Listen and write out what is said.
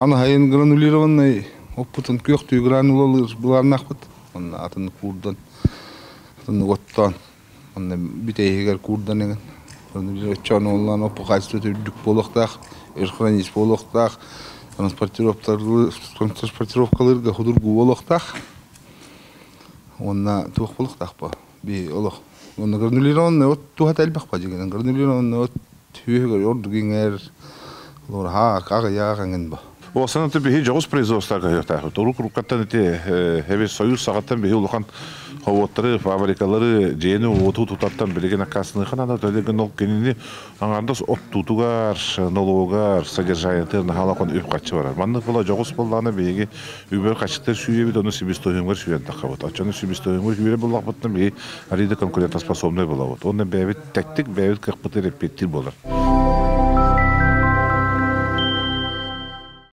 Аны сайын гранулированнай оппутун күөхтүү гранулалыыр былааннаахпыт. Онно атын куурдан, атын оттоон, онно бүтэйигэр куурдан эҥин. Оччоон уоллаан оппу хаачыстыбата үрдүк буолуохтаах, өр хранить буолуохтаах, транспортировкалыырга худургу буолуохтаах. Уонна туох буолуохтаах бу? Би олох. Уонна гранулированный от туһата элбэх ба дьигинэн. Гранулированный от түһүгэр ордук иҥэр, олор аҕыйах эҥин бу. Уосанан биһи дьоҕус производство кыһыахтаах. Турук руккаттан ити эби союз саҕаттан биһи улахан ховоттары, фабрикалары, дьиэни уоту тутартан билигин аккаасыныхан ана төлеген ол кинини аҥардас оттуутугар, нолуогар, содержаниетыгар наһаалахан үп хаччы барар. Маннык була дьоҕус буоллаҕына биһиги үбэр хаччыта сүүйэбит, ону себестоимость сүүйэн таххабыт. Оччону себестоимость сүүрэ буллахпытына биһи арыйда конкурентоспособный буолабыт. Онно бэйэбит тэктик, бэйэбит кыахпытын эппиэттиир буолар.